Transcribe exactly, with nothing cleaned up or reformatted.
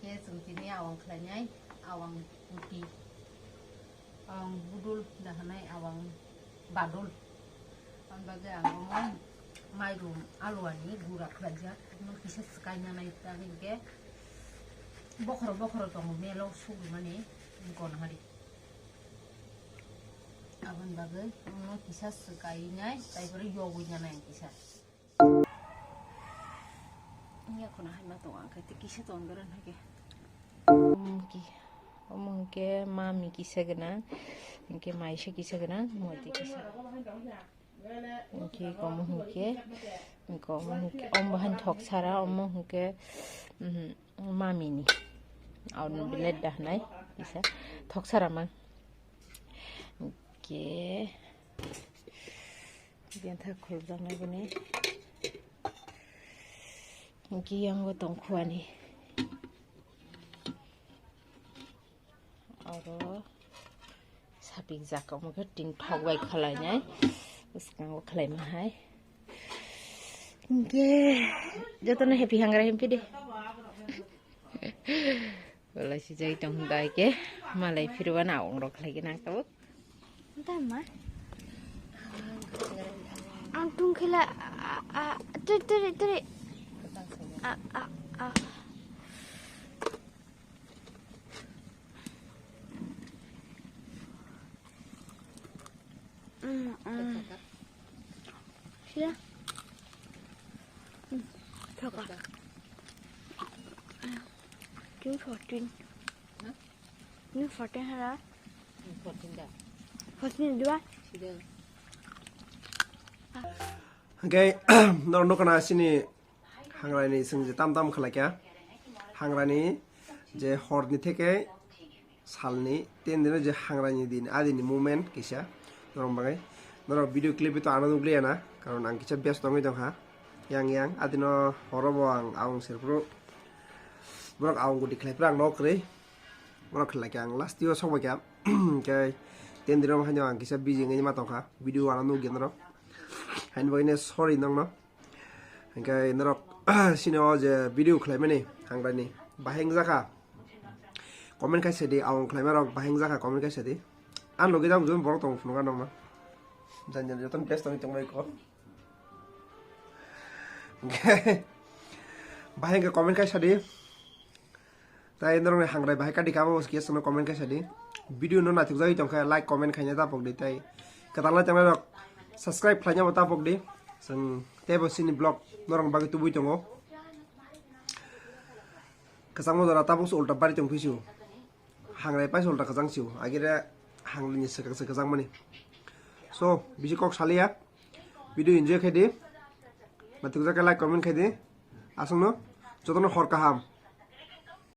Chwng tini awang khlainai, awang kuti, awang budul da hwnai, awang badul. Ang bagwi ang omo mairum aluani gura khlaijak, no kisa swkaina nai ta hwnkhe bokhoro bokhoro tongo melo sugrumani gon hari. Aboni bagwi no kisa swkainai, tai pore yogwi nanai ang kisa. Wngya khuna hai ma tongo, ang khe tei kisa tongdoro hwnkhe. Omo hwnkhe, omo hwnkhe mami kisa gwnang, hwnkhe maisa kisa gwnang, moi tei kisa. Hwnkhe omo hwnkhe, hwnkhe omo hwnkhe, omo bahai thok sara, omo hwnkhe, mhm, mami ni. Awn bilet da hwnai kisa thok sara mang. Hwnkhe. Biyang thak khuljaknai bini. Hwnkhe yango tongkhuani. Oro sapik jak omo khe ting thok bai khwlainai. Bwskango khwlaima hai. Hwnkhe jotono happy hangra himpi de. Belai sijai tong dai ke, malai phirwano awang rok khlai ke nang tabuk. Tama. Ang tung khela, a, a, tiri, tiri, tiri. A, a, a. Mm, mm. Sila. Hmm, thaka. June fourteen. Huh? June fourteen hara. Hmm, fourteen da. Fourteen dua. Sida. Hwnkhe, norok nukha na sini hangrani chwng je tam tam khlaikha. Hangrani je horni theke salni ten dino je hangrani din, adini movement kisa norok bagwi. Norok video clip to ano nukliya na, karon ang kisa best tongwi tongkha. Yang yang adino horo bo ang awang serphuru borok awang gudi khlai phuru ang nok kwrwi. Borok khlai khe ang last yo sok bai kha. Khe ten dino haino ang kisa busy wngwi ma tongkha. Video ano nukya norok. Haini bagwi no sorry nokno. Hwnkhe norok sini o je video khlaimani hangrani bahai wngjakha. Comment khai sadi, awang khlaima rok bahai wngjakha, comment khai sadi. Ang logi dam jun borok tong phunukha nokno. Jan jan jotono best tongwi tongbai kho. Hwnkhe bahai wngkha comment khai sadi. Tai norokni hangrai bahai kadi kha, abo khe chwngno comment khai sadi. Video no naithokjagwi tongkha, like, comment khaina tapok di, tai kwtal nai tongnai rok subscribe khlaina bo tapok di. Chwng teibo chini vlog norokni bagwi tubui tongo. Kwchangma jora tabuk se ulta bari tong phisu. Hangrai paisa ulta kwchang sio. Agire hangrani swkang se kwchang mani. So, bisi kok saliya. Video enjoy khai di. Naithokjak khe like, comment khai di. Aswkno jotono hor kaham.